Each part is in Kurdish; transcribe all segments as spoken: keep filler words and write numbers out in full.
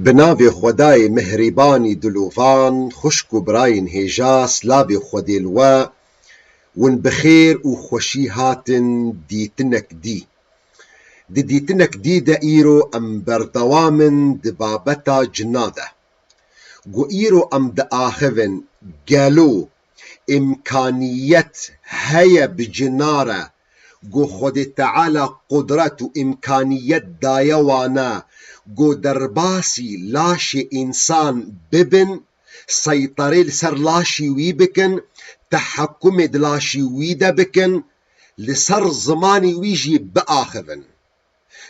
Bi navê Xwedayê mihrîbanî dilovan, xwişk û birayên hêja, silavê Xwedê li we, win bi xêr û xweşî hatin dîtinek dî. Di dîtinek dî de îro em berdewam in di babeta cina de. Ku îro em diaxivin, gelo îmkaniyet heye bi cina re, ku Xwedê Teala qudret û îmkaniyet daye wana, ku derbasî laşê însan bibin, seyterê li ser laşî wî bikin, tehekkumê di laşî wî de bikin, li ser zimanî wî jî biaxivin.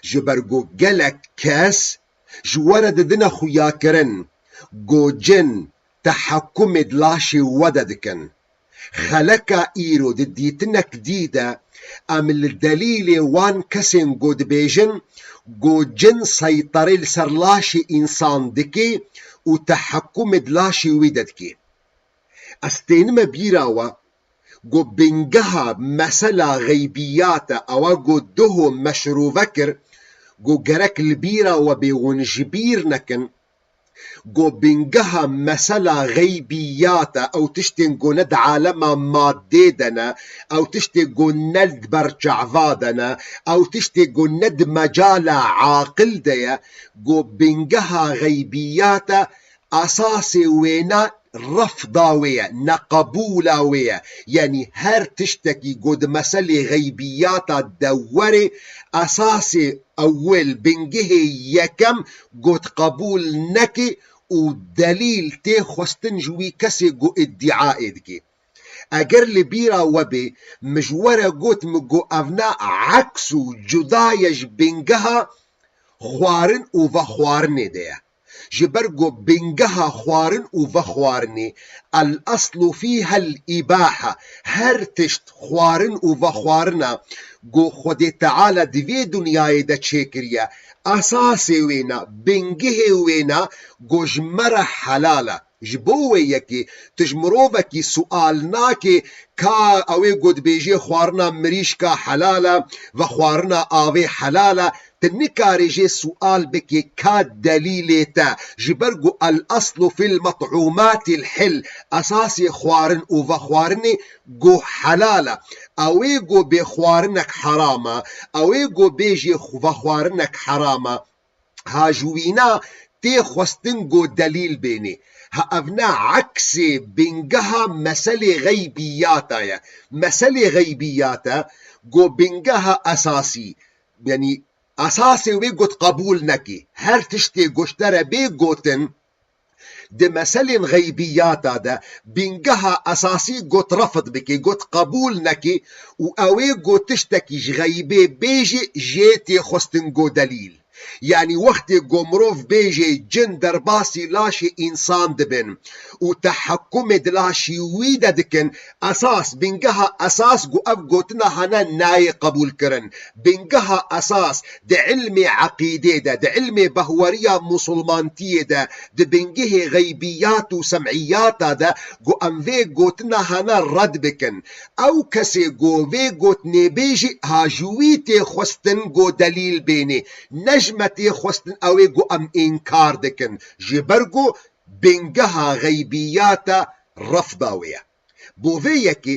Ji ber ku gelek kes ji we re didine xuyakirin, ku cin tehekkumê di laşê we de dikin. Xeleka îro di dîtinek dî de em li delîlê wan kesên ku dibêjin, ku cin seyterê li ser laşê însan dikê û tehekkumê di laşê wî de dikê. Ez tênime bîra we, ku bingeha mesela xeybiyat e, ewa ku duho meşrûve kir, ku gerek li bîra we bê, hûn ji bîr nekin, ku bingeha mesela xeybiyat e, ew tiştên ku ne di alema madê de ne, ew tiştê ku ne di ber çava de ne, ew tiştê ku ne di mecala aqil de ye, ku bingeha xeybiyat e, esasê wêna refda wê ye, neqebûla wê ye. Yanî her tiştekî ku di meselê xeybiyata de were, esasê ewil, bingehê yekem ku tu qebûl nekî û delîl tê xwestin ji wî kesê ku îddiaê dikê. Eger li bîra we bê, min ji we re got, min got evna eks û cuda ye ji bingeha xwarin û vexwarinê de ye. Ji ber ku bingeha xwarin û vexwarinê, el-eslu fîhel îbaha, her tişt xwarin û vexwarina ku Xwedê Teala di vê dinyayê de çêkiriye, esasê wêna, bingehê wêna ku ji me re helal e. Ji bo wê yekê tu ji mirovekî sual nakê ka ew ê ku dibêjê xwarina mirîşka helal e, vexwarina avê helal e, tu nikarê jê sual bikê ka delîlê te, ji ber ku el-eslu fil met'ûmatîl hil, esasê xwarin û vexwarinê ku helal e. Ew ê ku bê xwarinek heram e, ew ê ku bêjê xwe vexwarinek heram e. Ha ji wîna tê xwestin ku delîl bênê. Ha evna eksê bingeha meselê xeybiyata ye. Meselê xeybiyata ku bingeha esasî, yanî esasê wê ku tu qebûl nekî. Her tiştê ku ji te re bê gotin, di meselên xeybiyata de bingeha esasî ku tu refd bikî, ku tu qebûl nekî û ew ê ku tiştekî ji xeybê bêjî jê tê xwestin ku delîl. Yanî wextê ku mirov bêjê cin derbasî laşê însan dibin û tehekkumê di laşî wî de dikin, esas, bingeha esas ku ev gotina hene nayê qebûlkirin. Bingeha esas di ilmê eqîdê de, di ilmê behweriya musulmantiyê de, di bingehê xeybiyat û sem'iyata de ku em vê gotina hene red bikin. Ew kesê ku vê gotinê bêjî, ha ji wî tê xwestin ku delîl bênê. Ne ji me tê xwestin ew ê ku em înkar dikin. Ji ber ku bingeha xeybiyata refda wê ye. Bo vê yekê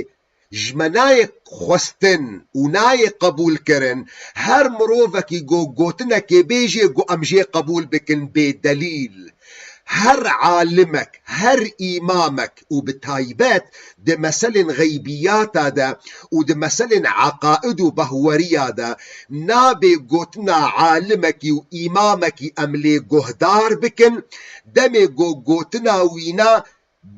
ji me nayê xwestin û nayê qebûlkirin, her mirovekî ku gotinekê bêjê ku em jê qebûl bikin bê delîl. Her alimek, her îmamek û bi taybet di meselên xeybiyata de û di meselên eqaid û behweriya de nabê gotina alimekî û îmamekî em lê guhdar bikin, demê ku gotina wîna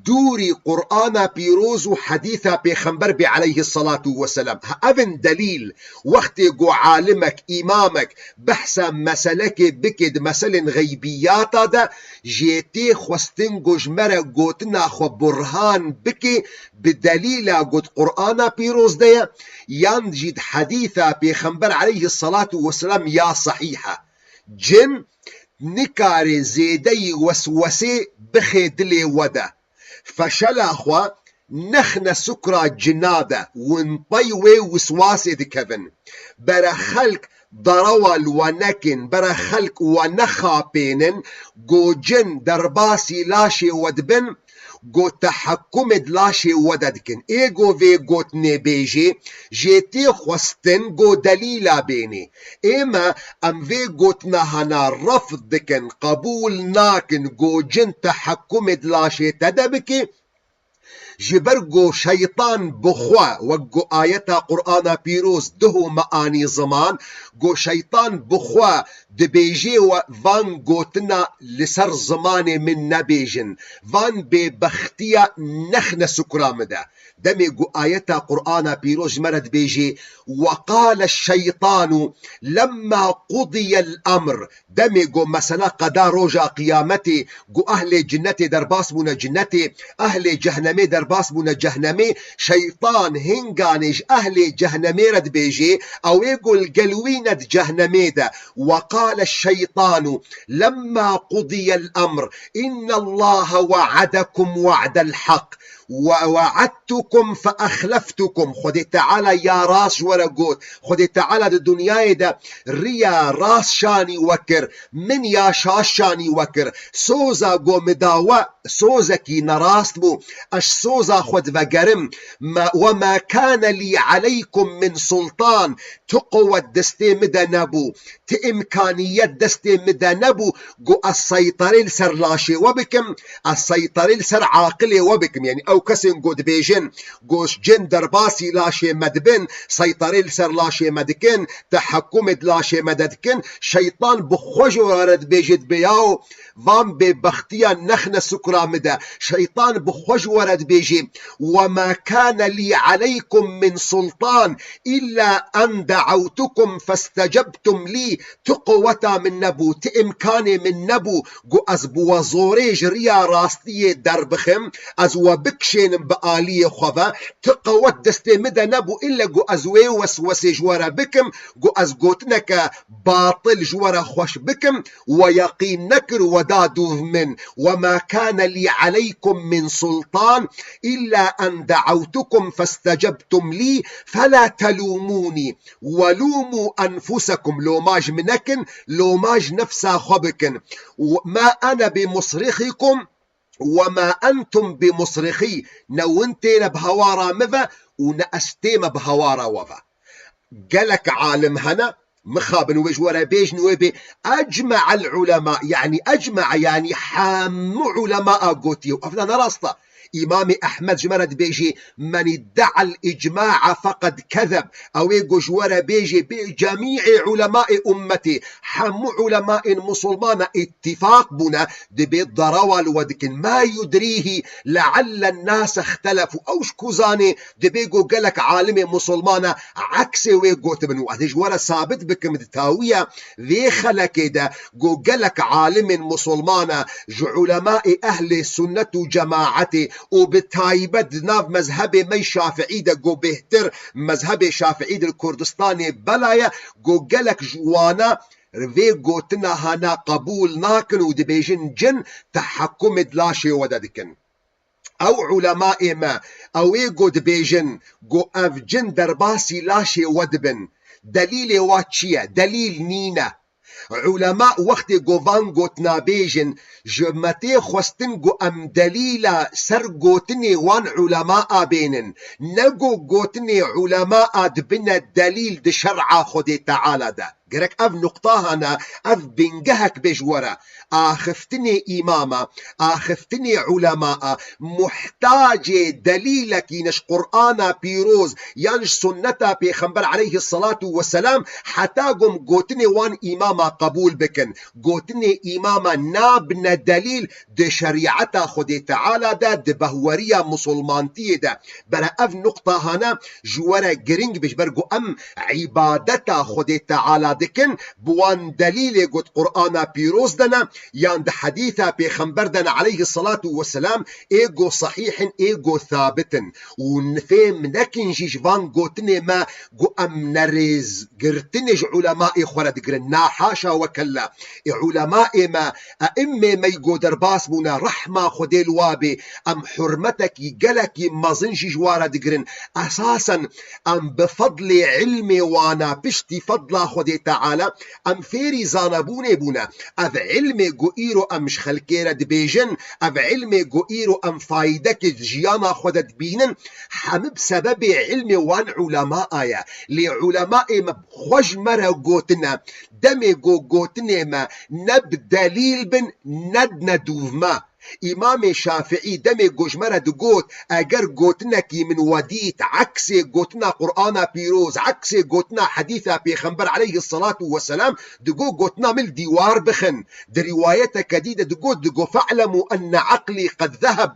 dûrî Qur'ana pîroz û hedîsa Pêxember bê aleyhisselatu vesselam. Ha, ev in delîl, wextê ku alimek, îmamek behsa meselekê bike di meselên xeybiyata de, jê tê xwestin ku ji me re gotina xwe burhan bike, bi delîla ku di Qur'ana pîroz de ye, yan jî di hedîsa Pêxember aleyhisselatu vesselam ya sehîh e. Cin nikare zêdeyî weswesê bixe dilê we de. Feşela xwe nexne sukra cina de, hûn pey wê wiswasê dikevin. Bere xelk derewa li we nekin, bere xelk we nexapênin, go cin derbasî laşê we dibin, go tehekkumê di laşê we de dikin. Ê go vê gotinê bêjê, jê tê xwestin, go delîla bênê. Ê me, em vê gotina hana refd dikin, qebûl nakin, go cin tehekkumê di laşê te de bike, ji ber go şeytan bi xwe, wek go ayeta Qur'ana pîroz duh û me anî ziman, go şeytan bi xwe dibêjê we van gotina li ser zimanê min nebêjin, van bêbextiya nexne sukra min de. Demê go ayeta Qur'ana pîroz ji me re dibêjê, "Ve qale şeytanu lemma qudiyel emr." Demê go mesela qeda roja qiyametê, go ehlê cinnetê derbas bûne cinnetê, ehlê cehnemê derbas bûne cehnemê, şeytan hinganê ji ehlê cehnemê re dibêjê, ew ê go li gel wî ne di cehnemê de. "Ve qale şeytanu lemma qudiyel emr, innallaha we'adekum we'del hak." "Ve we'edtukum fe exleftukum." Xwedê Teala ya rast ji we re got. Xwedê Teala di dinyayê de riya rast şanî we kir. Min ya şaş şanî we kir. Soza go min da we, sozekî nerast bû. Ez soza xwe divegerim. Ma, "Ve ma kane lî aleykum min sultan." Ti qewet destê min de nebû. Ti îmkaniyet destê min de nebû, go ez seyterê li ser laşê we bikim, ez seyterê li ser aqilê we bikim. Yanî ew kesên go dibêjin, go cin derbasî laşê me dibin, seyterê li ser laşê me dikin, tehekkumê di laşê me de dikin, şeytan bi xwe ji we re dibêje, dibê yaw, van bêbextiya nexne sukra min de. Şeytan bi xwe ji we re dibêje, "Ve ma kane lî aleykum min sultan, illa en da'awtukum festecebtum lî." Ti qeweta min nebû, ti îmkanê min nebû, go ez bi we zorê ji riya rastiyê derbixim, ez we bikişênim bi aliyê xwe ve. Ti qewet destê min de nebû, îlle go ez wê weswesê ji we re bikim, go ez gotineke batil ji we re xweş bikim, we yeqîn nekir, we da dûv min. "Ve ma kane lî aleykum min sultan, illa en da'awtukum festecebtum lî, fela telûmûnî." "Welûmû enfusekum." Loma ji min nekin, loma ji nefsa xwe bikin. "Ma ene bi musrixikum, we ma entum bi musrixî." Ne win têne bi hewara min ve û ne ez tême bi hewara we ve. Gelek alim hene, mixabin wê ji we re bêjin, wê bê ecme'el ulema, yanî ecme'e, yanî hemû ulema a gotiye. Ev ne rast e. Îmamê Ehmed ji me re dibêjê, "Men idde'el icma'a feqed kezeb." Ew ê ku ji we re bêjê, bê cemî'ê ulemaê ummetê, hemû ulemaên musulmana îttifaq bûne, dibê derewa li we dikin. "Ma yudrîhî le'ellen nase ixtelefu." Ew ji ku zanê, dibê ku gelek alimê musulmana eksê wê gotibin. Û ez ê ji we re sabit bikim di tawiya vê xelekê de, ku gelek alimên musulmana ji ulemaê ehlê sunnet û cemaetê û bi taybet di nav mezhebê me yî şafiî de ku bêhtir mezhebê şafiî di li Kurdistanê bela ye, ku gelek ji wana vê gotina hana qebûl nakin û dibêjin cin tehekkumê di laşê we de dikin. Ew ulemaê me, ew ê ku dibêjin ku ev cin derbasî laşê we dibin, delîlê wa çi ye? Delîl nîne. Ulema wextê ku van gotina bêjin, ji me tê xwestin ku em delîla ser gotinê wan ulema a bênin, ne ku gotinê ulema a dibine delîl di şer'a Xwedê Teala de. Gerek ev nuqta hana, ev bingehek bê ji we re. Axiftinê îmama, axiftinê ulema a, muhtacê delîlekî ne ji Qur'ana pîroz yan ji sunneta Pêxember aleyhisselatu vesselam, heta gom gotinê wan îmama qebûl bikin. Gotinê îmama nabne delîl di şerîeta Xwedê Teala de, di behweriya musulmantiyê de. Bere ev nuqta hana ji we re giring bê, ji ber ku em îbadeta Xwedê Teala dikin, bi wan delîlê got Qur'ana pîroz de ne, yan di hedîsa Pêxember de ne aleyhisselatu vesselam, ê go sehîh in, ê go sabit in. Û fêm nekin jî ji van gotinê me, go em nerêzgirtinê ji ulemaê xwe re digirin. Na haşa we kella. Ê ulemaê me, e'immê me go derbas bûne, rehma Xwedê li wa bê, em hurmetekî gelekî mezin jî ji wa re digirin. Esasen em bi fedlê ilmê wana piştî fedla Xwedê Teala em fêrî zanebûnê bûne. Ev ilmê ku îro em ji xelkê re dibêjin, ev ilmê ku îro em fayde ki di jiyana xwe de dibînin, hemî bi sebebê ilmê wan ulema ye. Lê ulemaê me xwe ji me re gotine, demê ku gotinê me ne bi delîl bin, ne ne dûv me. Îmamê Şafiî demê ku ji me re digot, eger gotinekî min we dît, eksê gotina Qur'ana pîroz, eksê gotina hedîsa Pêxember aleyhisselatu vesselam, digot gotina min li dîwar bixin. Di rîwayeteke dî de digot, digot, "Fe'lemû enne eqlî qed zeheb."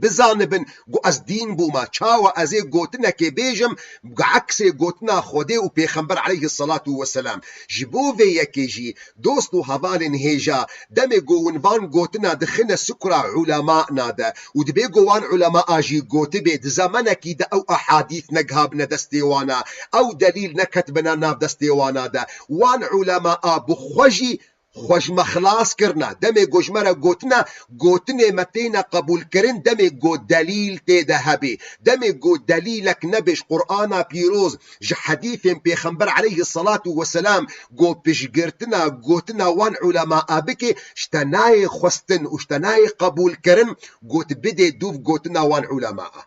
Bizanibin ku ez dîn bûma, çawa ez ê gotinekê bêjim, bi eksê gotina Xwedê û Pêxember aleyhisselatu vesselam. Ji bo vê yekê jî, dost û hevalên hêja, demê ku hûn van gotina dixine sukra ulemana de û dibê ku wan ulemaa jî gotibê, di zemenekî de ew ehadîth negihabine destê wana, ew delîl neketibine nav destê wana de. Wan ulemaa bi xwe jî xwe ji me xilas kirine. Demê ku ji me re gotine, gotinê me têne qebûlkirin, demê ku delîl tê de hebê. Demê ku delîlek nebê ji Qur'ana pîroz, ji hedîfên Pêxember aleyhisselatu vesselam, ku piştgirtina gotina wan ulemaa bike, ji te nayê xwestin û ji te nayê qebûlkirin, ku tu bidê dûv gotina wan ulemaa.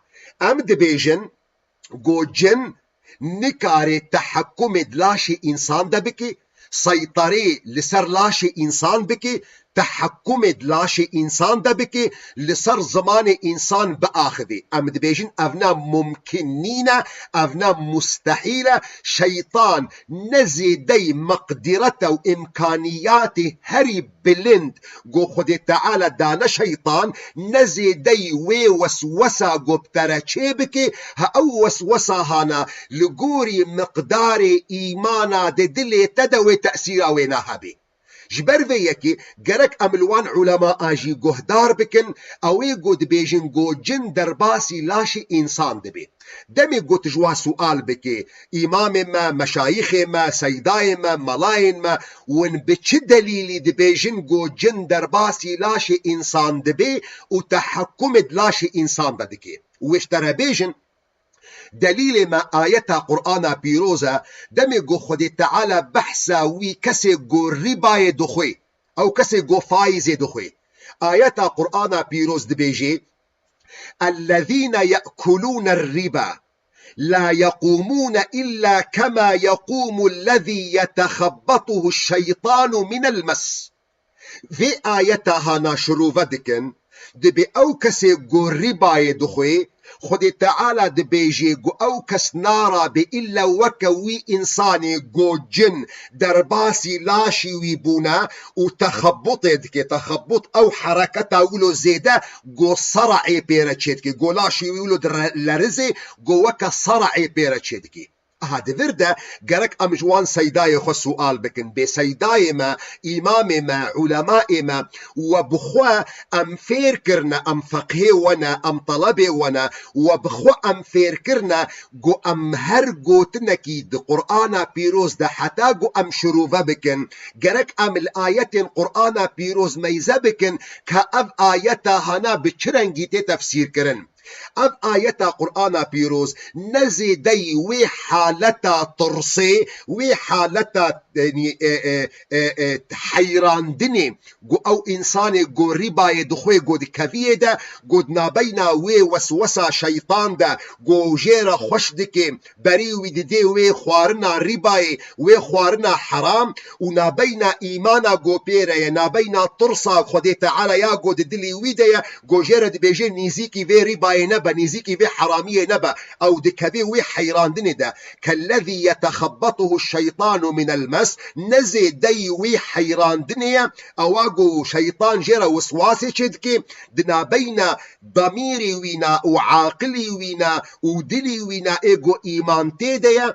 Em dibêjin, ku cin nikare tehekkumê di laşê însan de bike, seytarê li ser laşê însan bike, tehekkumê di laşê însan de bike, li ser zimanê însan biaxive. Em dibêjin ev ne mumkin nîne, ev ne mustehîl e. Şeytan ne zêdeyî meqdîrete û îmkaniyatê herî bilind ku Xwedê Teala dane şeytan, ne zêdeyî wê weswesa ku bi te re çêbike, ha ew weswesa hana li gorî miqdarê îmana di dilê te de wê tesîra wê nahebê. Ji ber vê yekê gerek em li wan ulemaa jî guhdar bikin, ew ê ku dibêjin ku cin derbasî laşê însan dibe. Demê ku tu ji wan sual bikê, îmamê me, meşayîxê me, seydayê me, melayên me, win bi çi delîlî dibêjin ku cin derbasî laşê însan dibê û tehekkumê di laşê însan de dike? Wê ji te re bêjin, delîlê me ayeta Qur'ana pîroz e, demê ku Xwedê Teala behsa wî kesê ku rîbayê dixwê, ew kesê ku faîzê dixwê. Ayeta Qur'ana pîroz dibêjê, "Ellezîne ye'kulûne rîba, la yeqûmûne illâ kemâ yeqûmu ellezî yetexebbatuhu şeytanu minel mes." Vê ayeta hana şirove dikin, dibê ew kesê ku rîbayê dixwê, Xwedê Teala dibêjê ku ew kes narabe îlle weke wî însanê ku cin derbasî laşî wî bûne û texebutê dike. Texebut ew hereketa wilo zêde ku ser'ê pê re çêdike, ku laşî wî wilo dilerizê, ku weke ser'ê pê re çêdike. Aha, di vir de gerek em ji wan seydayê xwe sual bikin. Bê seydayê me, îmamê me, ulemaê me, we bi xwe em fêr kirine, em feqhê we ne, em telebê we ne, we bi xwe em fêr kirine, ku em her gotinekî di Qur'ana pîroz de heta ku em şirove bikin, gerek em li ayetên Qur'ana pîroz meyze bikin ka ev ayeta hana bi çi rengî tê tefsîr kirin. Ev ayeta Qur'ana pîroz ne zêdeyî wê haleta tirsê, wê haleta, yanî, e, e, e, e, heyrandinê, ku ew însanê ku rîbayê dixwê ku dikeviyê de, ku di nabeyna wê weswesa şeytan de, ku jê re xweş dike, berî wî didê wê xwarina rîbayê, wê xwarina heram û nabeyna îmana ku pê re ye, nabeyna tirsa Xwedê Teala ya ku di dilî wî de ye, ku jê re dibêje nîzîkî vê rîbayê nebe, nîzîkî vê heramiyê nebe. Ew dikeve wê heyrandinê de. Kellezî yetexebbatuhu şeytanu minel mes, ne zêdeyî wê heyrandinê ye, ewa ku şeytan jê re wiswasê çêdike, di nabeyna damîrê wî na û aqilî wî na û dilî wî na ê ku îman tê de ye,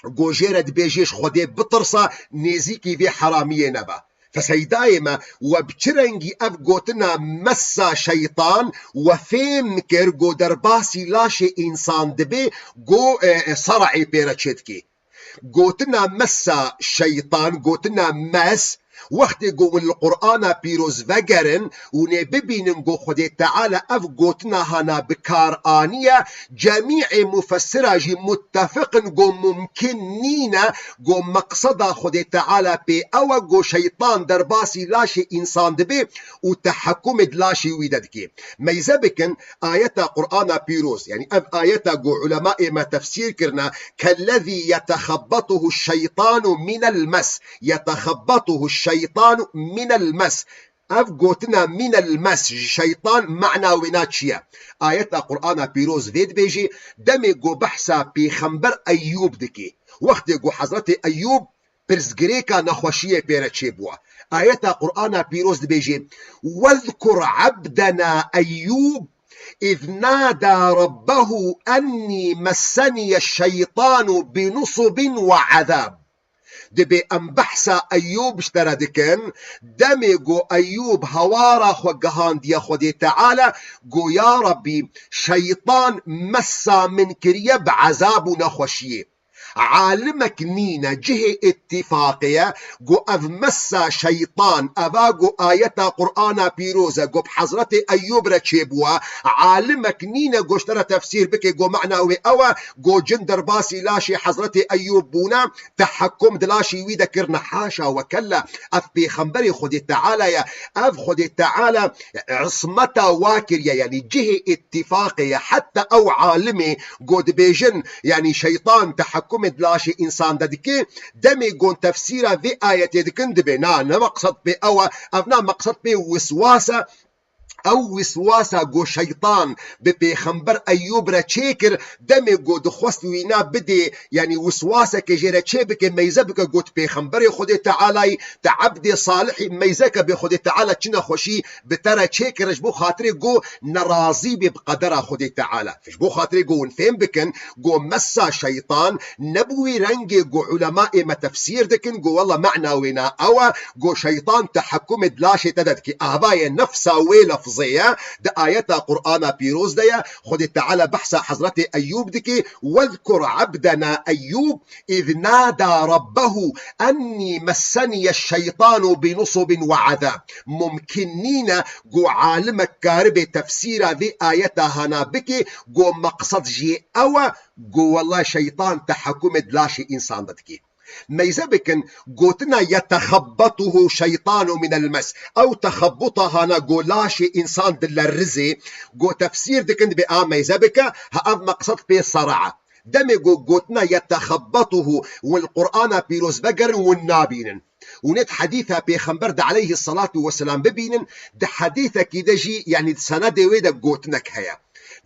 go jê re dibêjê ji Xwedê bitirse, nêzîkî vê heramiyê nebe. Feseydayê me, we bi çi rengî ev gotina messa şeytan we fêm kir, go derbasî laşê însan dibê, go, e, e, saraê pê re çêdikê? Gotina messa şeytan, gotina mes, wextê go hûn li Qur'ana pîroz vegerin û nê bibînin go Xwedê Teala ev gotina hana bi kar aniye, cemîê mufessira jî muttefiq in go mumkin nîne, go meqseda Xwedê Teala pê ew e, go şeytan derbasî laşê însan dibê û tehekkumê di laşê wî de dike. Meyze bikin, ayeta Qur'ana pîroz, yanî ev ayeta go ulemaê me tefsîr kirine, "Kellezî yetexebbatuhu şeytanu minel mes, yetexebbatuhu şeytanu minel mes." Ev gotina minel mes ji şeytan mana wêna çi ye? Ayeta Qur'ana pîroz vê dibêjê, demê go behsa pêxember Eyyûb dike. Wextê go Hezretê Eyyûb pirsgirêka nexweşiyê pê re çêbûwa. Ayeta Qur'ana pîroz dibêjê, "Wezkur ebdena Eyyûb iz nada rabbehu ennî messeniye şeytanu binusubin ve azab." Dibê em behsa Eyyûb ji te re dikin, demê go Eyyûb hewara xwe gihandiye Xwedê Teala, go ya Rebbî, şeytan messa min kiriye bi ezab û nexweşiyê. Alimek nîne, cihê îttifaqê ye, go ev messa şeytan, eva go ayeta Qur'ana pîroz e, go bi Hezretê Eyyûb re çêbûwa, alimek nîne go ji te re tefsîr bike, go mana wê ew e, go cin derbasî laşê Hezretê Eyyûb bûne, tehekkum di laşê wî de kirine. Haşa we kella, ev pêxemberê Xwedê Teala ye, ev Xwedê Teala ismeta wa kiriye, yanî cihê îttifaqê ye, heta ew alimê go dibêjin, yanî şeytan tehekkumê di laşê însan de dike, demê go tefsîra vê ayetê dikin dibê, na, ne meqsed pê ew e, ev na meqsed pê wiswas e, ew wiswasa go şeytan bi pêxember Eyyûb re çêkir, demê go dixwest wîna bidê, yanî wiswaseke jê re çê bike, meyze bike, got, "Pêxemberê Xwedê Tealayî, te ebdê salihî, meyzeke bê Xwedê Teala çi nexweşî bi te re çêkir, ji bo xatirê go nerazî bê bi qedera Xwedê Teala." Ji bo xatirê go hûn fêm bikin, go messa şeytan ne bi wî rengê go ulemaê me tefsîr dikin, go wela mana wêna ew e, go şeytan tehekkumê di laşê te de dike. Ava ye nefsa wê lefzê ye, di ayeta Qur'ana pîroz de ye, Xwedê Teala behsa Hezretê Eyyûb dike, "Wezkur ebdena Eyyûb iz nada rabbehu ennî messeniye şeytanu binusubin ve azab." Mumkin nîne go alimek karibe tefsîra vê ayeta hana bike, go meqsed jê ew e, go wela şeytan tehekkumê di laşê însan de dike. Meyze bikin, gotina yetexebbatuhu şeytanu minel mes. Ew texebbuta hana go laşê însan dilerizê, go tefsîr dikin dibê a meyze bike, ha ev meqsed pê sera. Demê go gotina yetexebbatuhu hûn li Qur'ana pîroz vegerin hûn nabînin. Hûn ê di hedîsa pêxember de aleyhi salatu weselam bibînin, di hedîsekî de jî, yanî di senedê wê de gotinek heye.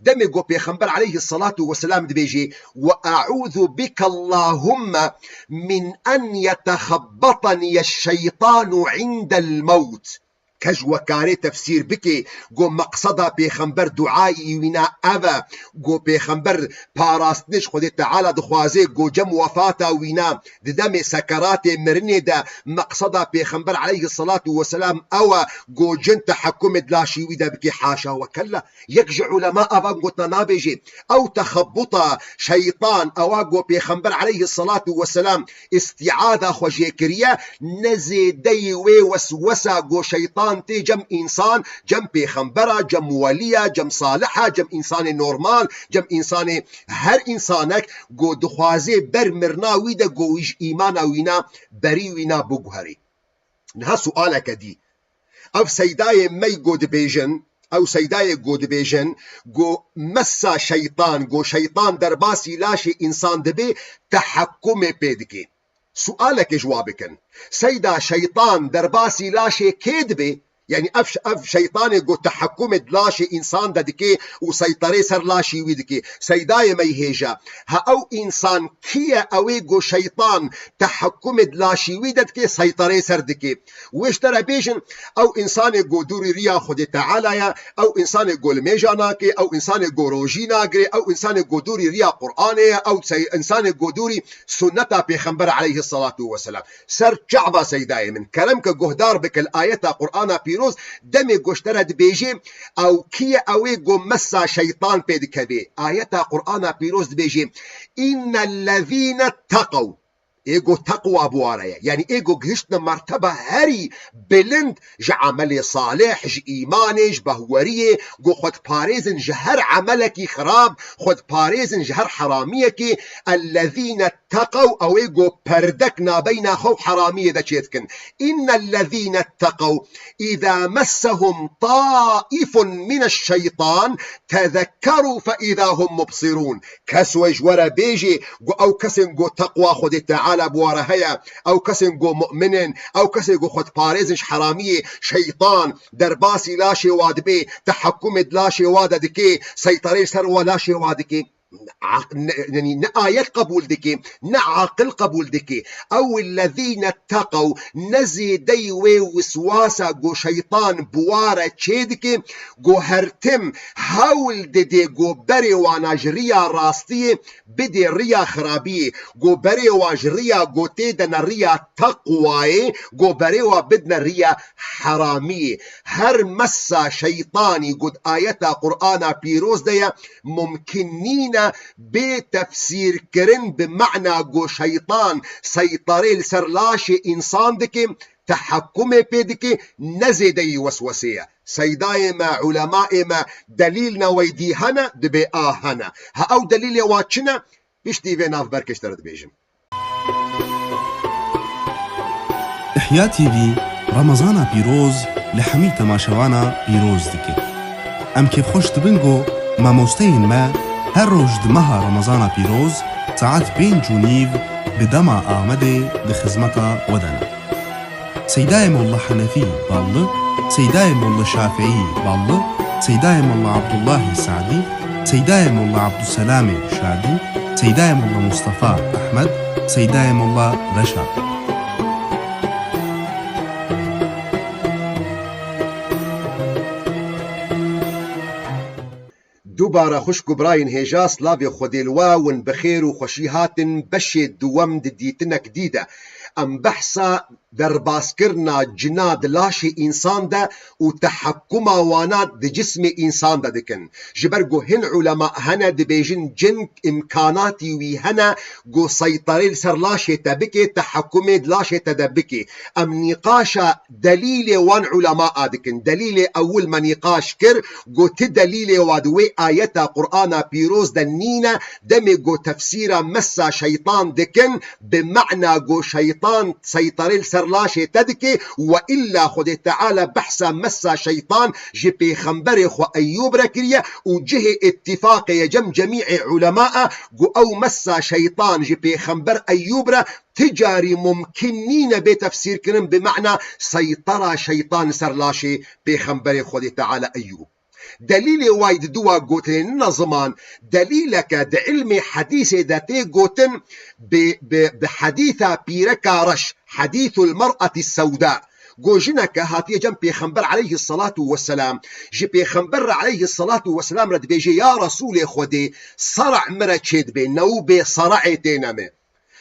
Demê go pêxember aleyhi salatu weselam dibêjê, "Ve e'ûzu bike Allahumme min en yetexebbataniye şeytanu indel mewt." Kej we karê tefsîr bike, go meqseda pêxember duayî wîna ev e, go pêxember parastinê ji Xwedê Teala dixwaze, go cem wefata wîna, di demê sekeratê mirinê de meqseda pêxember aleyhi salatu weselam ew e, go cin tehekkumê di laşî wî de bike, haşa we kella. Yek ji ulema ava gotina nabêje, ew texebbuta şeytan, ewa go pêxember aleyhi salatu weselam îstîada xwe jê kiriye, ne zêdeyî wê weswesa go şeytan tê cem însan, cem pêxembera, cem weliya, cem saliha, cem însanê normal, cem însanê her însanek go dixwaze ber mirina wî de go wî ji îmana wîna berî wîna biguherî. Niha sualeke dî. Ev seydayê me go dibêjin, ew seydayê go dibêjin, go messa şeytan, go şeytan derbasî laşê însan dibe, tehekkumê pê dike. Sualekê ji wa bikin. Seyda şeytan derbasî laşê kê dibe? Yanî ev, ev şeytanê ku tehekumê di laşê însan de dike û seyterê ser laşê wî dike. Seydayê me yê hêja. Ha ew însan kî ye ew ê ku şeytan tehekumê di laşê wî de dike, seyterê ser dike? Wê ji te re bêjin, ew însanê ku dûrî riya Xwedê Teala ye, ew însanê ku limêja nake, ew însanê ku rojî nagire, ew însanê ku dûrî riya Qur'anê ye, ew sey-, însanê ku dûrî sunneta Pêxember aleyhisselatu vesselam. Ser çava seydayê min. Kerem ke guhdar bike li ayeta Qur'ana pîroz, demê ku ji te re dibêje, ew kî ye ew ê ku mesa şeytan pê dikeve? Ayeta Qur'ana pîroz dibêje, "Innellezîne teqew." Ê ku teqwa bi wa re ye. Yanî ê ku gihiştine merteba herî bilind ji emelê salih, ji îmanê, ji behweriyê, ku xwe diparêzin ji her emelekî xirab, xwe diparêzin ji her heramiyekî. Ellezîne teqew, ew ê ku perdek nabeyna xwe û heramiyê de çêdikin. Innellezîne teqew, îzâ messehum taifun mineşşeytan, tezekkerû fe îzâ hum mubsirûn. Kes wê ji we re bêjê, ku ew kesên ku teqwa Xwedê Teala bi wa re heye, ew kesên ku mu'min in, ew kesên ku xwe diparêzin ji heramiyê, şeytan derbasî laşê wa dibe, tehekumê di laşê wa de dike, seyterê ser wa laşê wa dike. Aq-, ne, yanî ne ayet qebûl dike, ne aqil qebûl dike. Ew ellezîne teqew, ne zêdeyî wê wiswasa ku şeytan bi wa re çê dike, ku her tim hewl dide ku berê wana ji riya rastiyê bidê riya xirabiyê, ku berê wan ji riya ku tê de ne riya teqwayê, ku berê wan bidne riya heramiyê. Her mesa şeytanî ku di ayeta Qur'ana pîroz de ye, mumkin nîne bê tefsîrkirin bi mena ku şeytan seyterê li ser laşê însan dike, tehekumê pê dike, ne zêdeyî weswesê ye. Seydayê me, ulemaê me, delîl ne weydî hene, dibê a hene. Ha ew delîlê wan çi ne? Piştî vê navberkê ji te re dibêjim. Ihya T V Remezana pîroz li hemî temaşevana pîroz dike. Em kêfxweş dibin ku mamosteyên me her roj di meha Remezana pîroz saet pênc û nîv bi dema Amedê di xizmeta we de ne. Seydayê Molla Henefî Ballı, Seydayê Molla Şafîî Ballı, Seydayê Molla Abdullahî Sadî, Seydayê Molla Abdulselamê Şadî, Seydayê Molla Mustafa Ehmed, Seydayê Molla Reşa. Dubare xwişk û birayên hêja, slavê Xwedê li we, hûn bi xêr û xweşî hatin beşê duwem di dîtinek dî de. Em behsa derbaskirina cina di laşê însan de û tehekkuma wana di cismê însan de dikin. Ji ber ku hin ulema hene dibêjin cin îmkanatî wî hene ku seyterê li ser laşê te bike, tehekkumê di laşê te de bike. Em nîqaşa delîlê wan ulema a dikin. Delîlê ewil me nîqaş kir, ku ti delîlê wa di wê ayeta Qur'ana pîroz de nîne, demê ku tefsîra mesa şeytan dikin, bi mena ku şeytan seyterê li ser laşê te dike, we illa Xwedê Teala behsa mesa şeytan ji pêxemberê xwe Eyyûb re kiriye û cihê îttifaqê ye cem cemî'ê ulema e ku ew mesa şeytan ji pêxember Eyyûb re ti carî mumkin nîne bê tefsîrkirin bi mena seytera şeytan li ser laşê pêxemberê Xwedê Teala Eyyûb. Delîlê way di dua gotinê nina ziman, delîleke di ilmê hedîsê de tê gotin bi, bi, bi hedîsa pîreka reş, hedîsul mer'etî sewda. Go jineke hatiye cem Pêxember aleyhisselatu vesselam, ji Pêxember re aleyhisselatu vesselam re dibêje, ya Resûlê Xwedê, sara' min re çêdibe, newbê sara'ê têne me.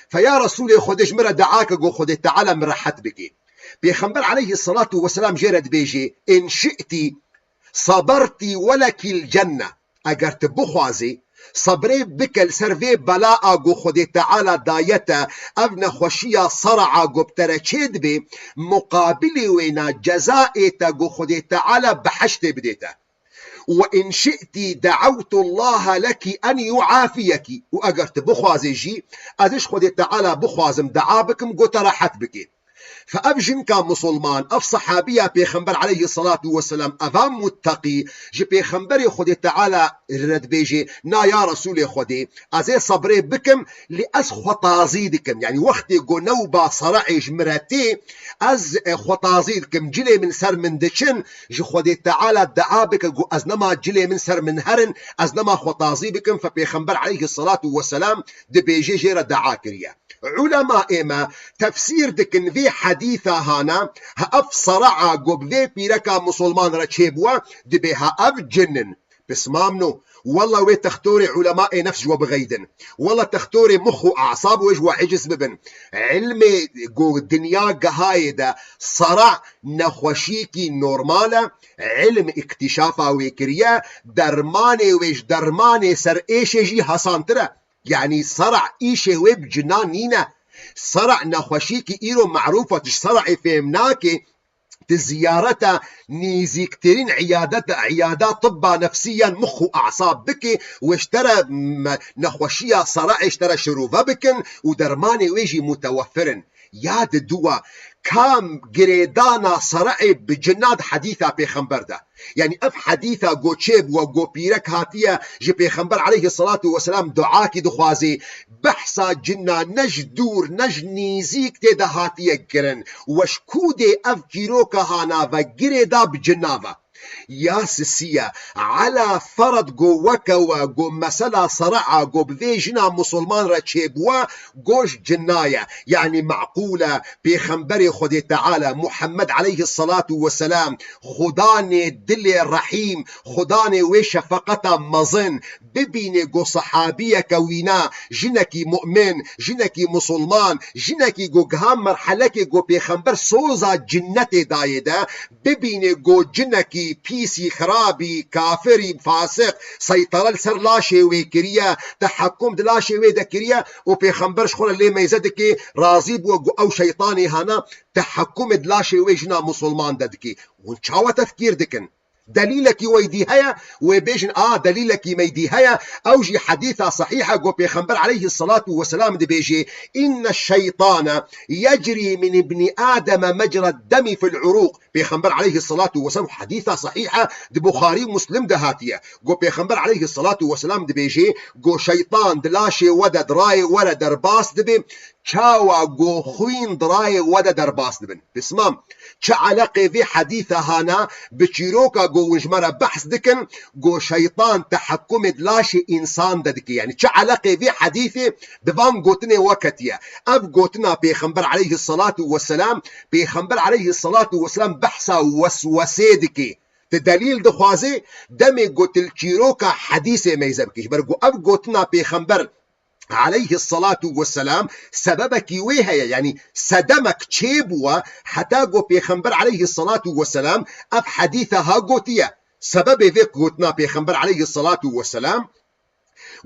Fe ya Resûlê Xwedê ji min re dua ke go Xwedê Teala min rehet bike. Pêxember aleyhisselatu vesselam jê re dibêje, in şi'tî sabertî welekîl cenne. Eger tu bixwazî, sebrê bike li ser vê bela a ku Xwedê Teala daye te, ev nexweşiya sera a ku bi te re çêdibe, muqabilê wêna ceza ê te ku Xwedê Teala biheştê bidê te. Ve in şi'tî de'ewtullaha leki en yu'afiyeki. Û eger tu bixwazê jî, ez ji Xwedê Teala bixwazim dua bikim, ku te rehet bike. Fe ev jinka musulman, ev sehabiya Pêxember aleyhissalatu vesselam, eva mutteqî, ji Pêxemberê Xwedê Teala re dibêje, na ya Resûlê Xwedê, ez ê sebrê bikim, lê ez xwetazî dikim. Yanî wextê ku newba seraê ji min re tê, ez, e, xwetazî dikim, cilê min ser min diçin, ji Xwedê Teala dua bike ku ez nema cilê min ser min herin, ez nema xwetazî bikim, fe Pêxember aleyhissalatu vesselam dibêje jê re dua kiriye. Ulema ême tefsîr dikin vê hedîsa hana, ha ev sera'a ku bi vê pîreka musulman re çêbûwe, dibê ha ev cin in. Pismamno, wella wê textorê ulema ê nefs ji we bixeydin. Wella textorê mix û asab wê ji we eciz bibin. Ilmê ku dinya gehayê de sera nexweşiyekî normal e, ilm îktîşafa wê kiriye, dermanê wê ji dermanê ser êşê jî hesantir e. Yanî sera îşê wê bi cinan nîne. Sera nexweşiyekî îro merûf e, tu ji sera ê fêm nake, tu ziyareta nêzîktirîn îyadeta, îyada tibba nefsî yan mix û asab bike, wê ji te re, m-, nexweşiya sera ê ji te re şirove bikin û dermanê wê jî mutewefir in. Ya diduwa, kam girêdana seraê bi cinan di hedîsa Pêxember de? Yanî ev hedîsa ku çêbûwe, ku pîrek hatiye ji Pêxember aleyhissalatu vesselam duakî dixwazê, behsa cina ne ji dûr ne ji nêzîk tê de hatiye kirin. We ji ku dê ev çîroka hana ve girêda bi cina ve? Ya sisiye, ala ferad ku weke we ku mesela sera'a ku bi vê jina musulman re çêbûwe, ku ji cina ye. Yanî meqûl e, Pêxemberê Xwedê Teala, Muhammed aleyhissalatu vesselam, Xudanê dilê rehîm, Xudanê wê şefeqeta mezin, bibîne ku sehabiyeke wîna, jinekî mu'min, jinekî musulman, jinekî ku giha merhelekê ku Pêxember soza cinnetê dayê de, bibîne ku cinekî pîsî, xirabî, kafirî, fasiq, seytare li ser laşê wê kiriye, tehekum di laşê wê de kiriye û Pêxember ji xwe re lê meyze dike, razî bûye ku ew şeytanê hana tehekumê di laşê wê jina musulman de dike. Hûn çawa tefkîr dikin? Delîlekî weydî heye, wê bêjin, a, delîlekî meydî heye, ew jî hedîsa sehîh e, ku Pêxember aleyhissalatu vesselam dibêje, inne şeytane yecrî min ibnî Ademe mecra demî fil urûq. Pêxember aleyhissalatu vesselam, hedîsa sehîh e, di Buxarî û Muslim de hatiye. Ku Pêxember aleyhissalatu vesselam dibêje, ku şeytan di laşê we de, di rayê we re derbas dibe, çawa ku xwîn di rayê we de derbas dibin. Pismam, çi eleqê vê hedîsa hana bi çîroka ku hûn ji me re behs dikin, ku şeytan tehekumê di laşê însan de dike? Yanî çi eleqê vê hedîsê bi van gotinê we ketiye? Ev gotina Pêxember aleyhissalatu vesselam, Pêxember aleyhissalatu vesselam behsa weswesê dike. Tu delîl dixwazê, demê ku tu li çîroka hedîsê meyze bikî. Ji ber ku ev gotina Pêxember aleyhissalatu vesselam sebebekî wê heye, yanî sedemek çêbûwe heta ku Pêxember aleyhissalatu vesselam ev hedîsa ha gotiye. Sebebê vê gotina Pêxember aleyhissalatu vesselam,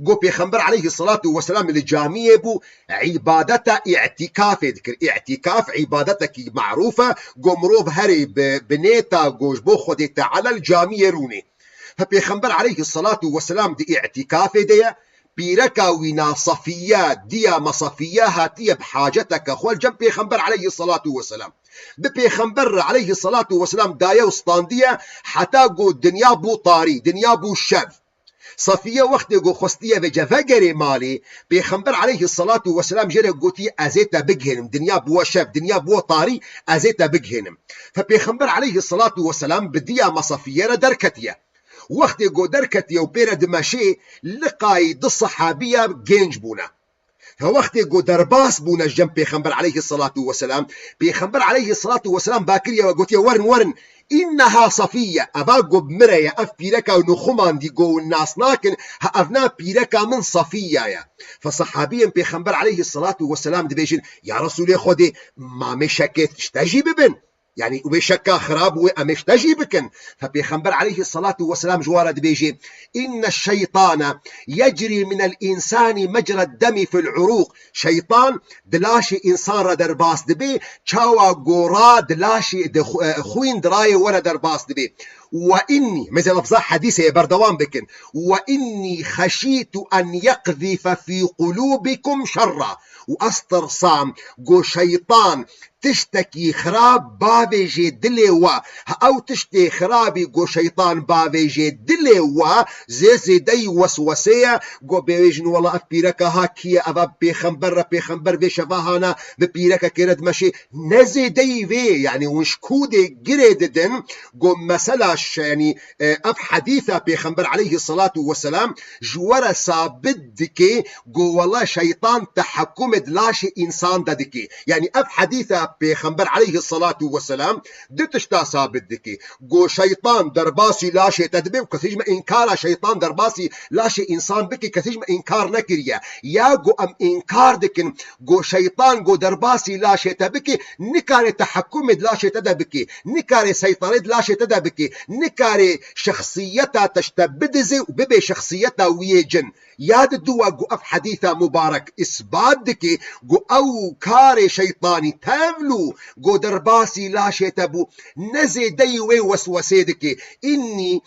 ku Pêxember aleyhissalatu vesselam li camiyê bû, îbadeta îtîkafê dikir. Îtîkaf îbadetekî merûf e, ku mirov herê bi, bi nêta ku ji bo Xwedê Teala li camiyê rûnê. Fe Pêxember aleyhissalatu vesselam di îtîkafê de ye, pîreka wîna Safiye, diya me Safiye hatiye bi haceteke xwe li cem Pêxember aleyhissalatu vesselam. Bi Pêxember re aleyhissalatu vesselam daye û standiye heta ku dinya bû tarî, dinya bû şev. Safiye wextê ku xwestiye vêce vegerê malê, Pêxember aleyhissalatu vesselam jê re gotiye, ez ê te bigihênim, dinya bûwe şev, dinya bûwe tarî, ez ê te bigihênim. Fe Pêxember aleyhissalatu vesselam bi diya me Safiye re derketiye. Wextê ku derketiye û pê re dimeşê, liqayî du sehabiya genc bûne. He wextê ku derbas bûne ji cem Pêxember aleyhissalatu vesselam, Pêxember aleyhissalatu vesselam vakiriye we gotiye, werin, werin, inneha Safiye, eva ku bi min re ye, ev pîreka nûxumandî ku hûn nas nakin, ha evna pîreka min Safiye ye. Fe sehabiyên Pêxember aleyhissalatu vesselam dibêjin, ya Resûlê Xwedê, ma mê şekê ji te jî bibin? Yanî wê şeka xirab wê em ê ji te jî bikin. Fe Pêxember aleyhissalatu vesselam ji wan re dibêje, inne şeytane yecrî minel însani mecra demî fil urûq. Şeytan di laşê însan re derbas dibe, çawa gora di laşê, di xu-, e, xwîn di rayê we re derbas dibe. Ve innî, mesela lafza hedîsê ye, berdewam bikin. Ve innî xeşîtu en yeqzîfe fî qulûbikum şerra. û estirsam, go şeytan tiştekî xirab bavêjê dilê we. Ha ew tiştê xirabî go şeytan bavêjê dilê we, zê zêdeyî weswesê ye, go bêjin, wela ev pîreka ha kî ye, eva pêxember re, pêxember vê şeva hana bi pîrekekê re dimeşê. Ne zêdeyî vê, yanî hûn ji kûdê girê didin, go mesela ş-, yanî, e, ev hedîsa pêxember aleyhisselatu vesselam ji we re sabit dike, go wela şeytan tehekumê di laşê însan de dike. Yanî ev hedîsa pêxember aleyhisselatu vesselam du tişta sabit dike. Go şeytan derbasî laşê te dibe û kesî ji me înkara şeytan derbasî laşê însan bike, kesî ji me înkar nekiriye. Ya go em înkar dikin, go şeytan go derbasî laşê te bike, nikare tehekumê di laşê te de bike, nikare seytarê di laşê te de bike, nikare şexsiyeta te ji te bidize û bibe şexsiyeta wî yê cin. Ya diduwa ku ev hedîsa mubarek îsbat dike ku ew karê şeytanî tevlû ku derbasî laşê te bû, ne zêdeyî wê weswesê dike. Înnî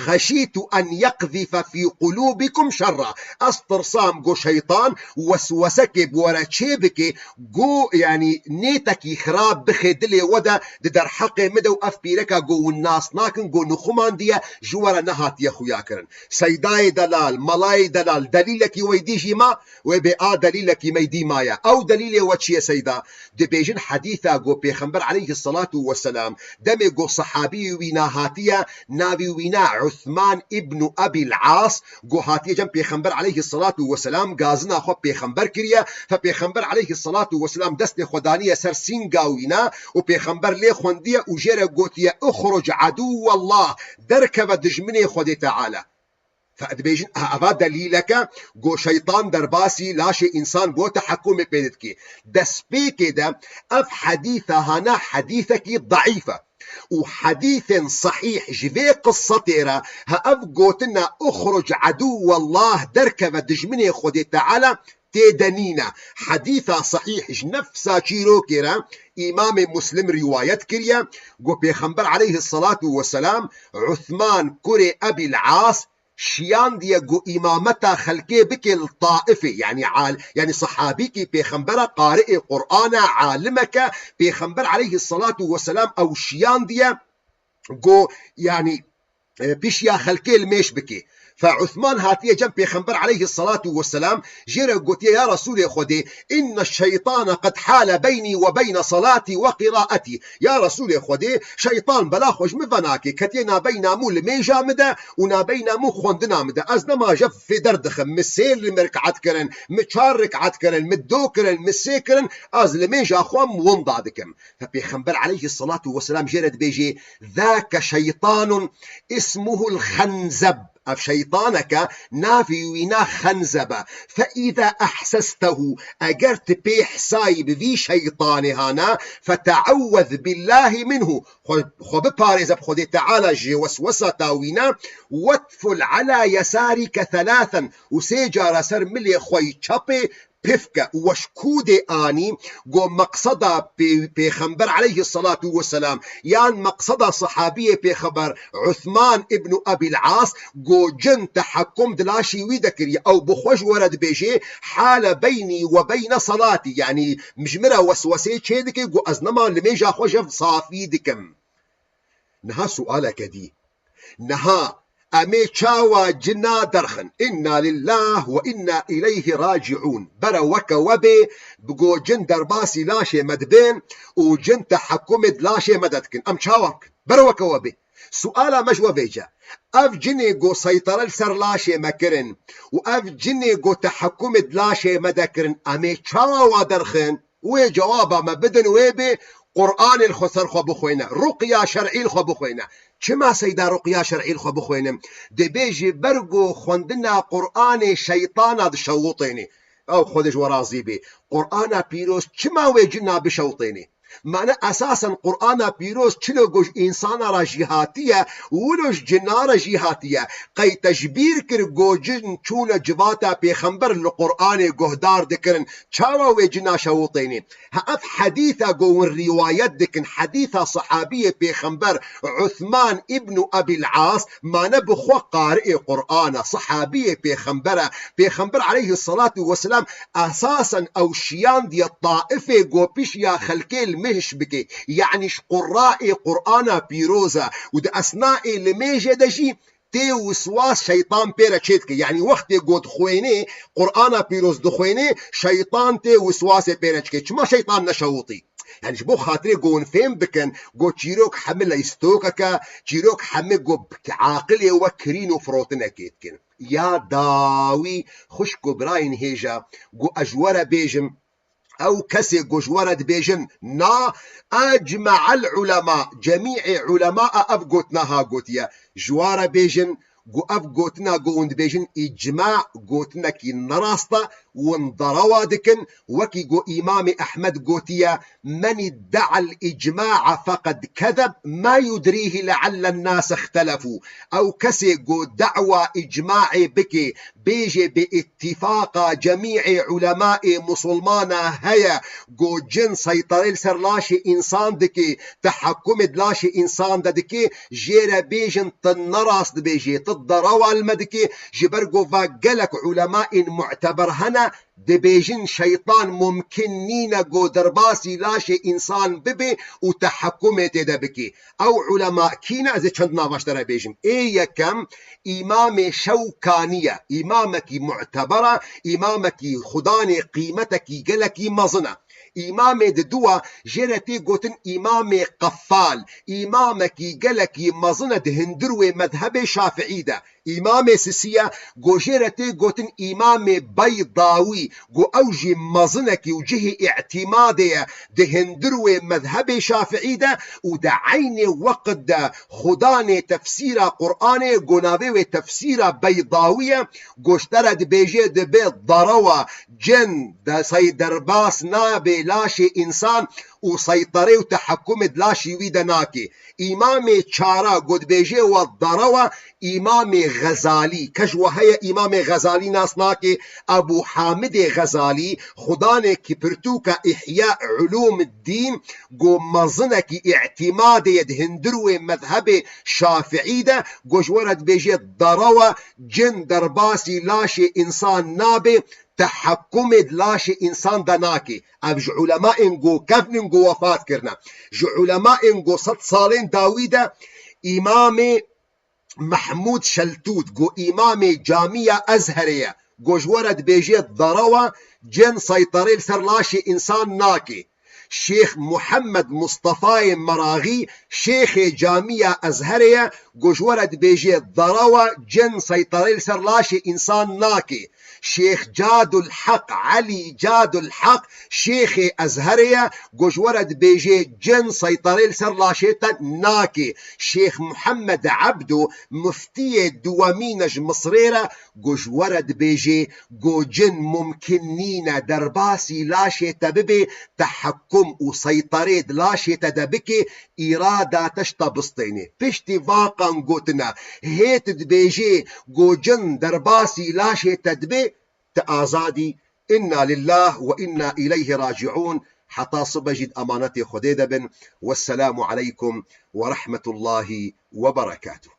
xeşîtu en yeqzîfe fî qulûbikum şerra. Ez tirsam ku şeytan weswesekê bi we re çê bike, ku, yanî, nêtekî xirab bixê dilê we de, di derheqê min de û ev pîreka ku hûn nas nakin, ku nixumandiye, ji we re nehatiye xuya kirin. Seydayê delal, melayê delal, delîlekî weydî jî ma, wê bê a delîlekî meydî maye. Ew delîlê we çi ye seyda? Dibêjin hedîsa ku Pêxember aleyhisselatu vesselam demê ku sehabî wîna hatiye, navî wîna Uthman îbnu Ebîl As, ku hatiye cem Pêxember aleyhisselatu vesselam gazina xwe Pêxember kiriye, fe Pêxember aleyhisselatu vesselam destê xwe daniye ser sînga wîna û Pêxember lê xwendiye û jê re gotiye, "Uxruc aduwallah, derkeve dijminê Xwedê Teala." Fe dibêjin, "Aha, eva delîleke ku şeytan derbasî laşê însan bo tehekumê pê didikê." Destpêkê de ev hedîsa hana hedîsekî deîf e. Û hedîsên sehîh ji vê qissetê re, ha ev gotina "Uxruc aduwallah", derkeve dijminê Xwedê Teala, tê de nîne. Hedîsa sehîh ji nefsa çîrokê re Îmamê Muslim rîwayet kiriye, ku Pêxember aleyhisselatu vesselam Uthman kurê Ebîl As şiyandiye ku îmameta xelkê bike li Taifê, yanî al-, yanî sehabîkî Pêxembera qariê Qur'an e, alimeke, Pêxember aleyhisselatu vesselam ew şiyandiye ku, yanî, e, pişiya xelkê li mêj bike. Fe Uthman hatiye cem Pêxember aleyhisselatu vesselam, jê re gotiye, "Ya Resûlê Xwedê, inne şeytane qed hale beynî ve beyne salatî ve qiraetî." Ya Resûlê Xwedê, şeytan bela xwe ji min venake, ketiye nabeyna min û limêja min de û nabeyna min û xwendina min de. Ez nemaje fê derdixim, min sê li min rik'et kirin, min çar rik'et kirin, min do kirin, min sê kirin, ez limêja xwe em winda dikim. Fe Pêxember aleyhisselatu vesselam jê re dibêje, "Zake şeytanun ismuhul Xenzeb." Ev şeytaneke navê wîna Xenzeb e. "Fe îza ehsestehu", eger tu pê hesayî bi vî şeytanê hana, "feteawwez billahî minhu." Xwe, xwe biparêze bi Xwedê Teala ji weswesata wîna. "Wetful ala yesarîke thelâthen." Û sê cara ser milê xwe yî çepê pif ke û we ji kûdê anî, go meqseda pê-, Pêxember aleyhisselatu vesselam yan meqseda sehabiyê Pêxember Uthman îbnu Ebîl As, go cin tehekum di laşî wî de kiriye. Ew bi xwe ji we re dibêje, "Hale beynî ve beyne salatî", yanî ji min re weswesê çê dike, go ez nema limêja xwe jev safî dikim. Niha sualeke dî. Niha em ê çawa cina derxin? Inna lillah ve inna ileyhi raciun. Bere weke we bê, bi go cin derbasî laşê me dibin û cin tehekumê di laşê me de dikin. Em çawa bikin? Bere weke we bê. Suala me ji we vêce. Ev cinê go seytare li ser laşê me kirin û ev cinê go tehekumê di laşê me de kirin, em ê çawa wa derxin? Wê cewaba me bidin, wê bê Qur'anê li xwe ser xwe bixwêne, ruqya şer'î li xwe bixwêne. Çima seyda ruqya şer'î li xwe bixwênim? Dibê ji ber ku xwendina Qur'anê şeytana dişewitêne. Ew Xwedê ji we razî bê. Qur'ana pîroz çima wê cina bişewitêne? Mane esasen Qur'ana pîroz çilo go ji însana re jî hatiye, wilo ji cina re jî hatiye. Qey tecbîr kir go cin çûne civata pêxember li Qur'anê guhdar dikirin. Çawa wê cina şewitênê? Ha ev hedîsa go hûn rîwayet dikin, hedîsa sahabiyê pêxember Uthman îbnu Ebîl As, mane bi xwe qariê Qur'an e, sahabiyê pêxember e. Pêxember aleyhisselatu vesselam esasen ew şiyandiye Taifê go pişiya xelkê limêj bike. Yanî ji qurraê Qur'ana pîroz e û di esnaê limêjê de jî tê wiswas şeytan pê re çêdike. Yanî wextê go dixwênê, Qur'ana pîroz dixwênê, şeytan tê wiswasê pê re çike. Çima şeytan neşewitî? Yanî ji bo xatirê go hûn fêm bikin, go çîrok hemî leystokeke, çîrok hemî go aqilê we kirîn û firotinekê dikin. Ya dawî xwişk û birayên hêja, go ez ji we re bêjim, ew kesê go ji we re dibêjin, na, ecme'el ulema, cemî'ê ulema a ev gotina ha gotiye. Ji we re bêjin, go ev gotina go hûn dibêjin îcma, gotinekî nerast e, hûn derewa dikin, wekî go Îmamê Ehmed gotiye, men idde'el îcma'a feqed kezeb, ma yudrîhî le'allen nas ixtelefû. Ew kesê go da'wa îcmaê bike, bêjê bi îtîfaqa cemî'ê ulemaê musulmana heye, go cin seyterê li ser laşê însan dike, tehekkumê di laşê însan de dike, jê re bêjin tu nerast dibêjê, tu derewa li me dike, ji ber go va gelek ulemaên mu'teber hene, dibêjin şeytan mumkin nîne go derbasî laşê însan bibe û tehekkumê tê de bike. Ew ulema kî ne? Ez ê çend nava ji te re bêjim. Ê yekem Îmamê Şewkanî ye. Îmamekî mu'teber e, îmamekî xudanê qîmetekî gelekî mezin e. Îmamê di dua jê re tê gotin Îmamê Qeffal, îmamekî gelekî mezin e di hundir wê mezhebê Şafiî de. Îmamê sisiye go jê re tê gotin Îmamê Beydawî, go ew jî mezinekî û cihê îtîmadê ye di hundir wê mezhebê Şafiî de û di eynê weqt de xudanê tefsîra Qur'anê, go navê wê tefsîra Beydawî ye, go ji te re dibêje dibe derewa, cin de sey derbas nabe laşê însan û seyterê û tehekkumê di laşî wî de nake. Îmamê çara go dibêje we derewa, Îmamê Xezalî, ke ji we heye Îmamê Xezalî nas nake, Ebû Hamidê Xezalî, xudanekî pirtûka Îhya Ulûmiddîn, go mezinekî îtîmadê ye di hundir wê mezhebê Şafiî de, go ji we re dibêje derewa, cin derbasî laşê însan nabe, tehekkumê di laşê însan de nake. Ev ji ulemaên go kevn in, go wefat kirine. Ji ulemaên go sed salên dawî de Îmamê Mehmûd Şeltût, go îmamê Camiya Ezherê ye, go ji we re dibêje derewa, cin seyterê li ser laşê însan nake. Şêx Muhammed Mustefayê Meraxî, şêxê Camiya Ezherê ye, go ji we re dibêje derewa, cin seyterê li ser laşê însan nake. Şêx Cadul Heq, Elî Cadul Heq, şêxê Ezherê ye, go ji we re dibêje cin seyterê li ser laşê te nake. Şêx Muhammed Ebdo, muftiyê duwemîn e ji Misrê re, go ji we re dibêje, go cin mumkin nîne derbasî laşê te bibe, tehekkum û seyterê di laşê te de bike, îrada te ji te bistêne. Piştî vakan gotine, hê tu dibêjê, go cin derbasî laşê te dibe, tu azad î. Inna lillah we inna ileyhi raciun. Heta sibe jî di emanetê Xwedê de bin. Wesselamu aleykum we rehmetullahi we berekatuh.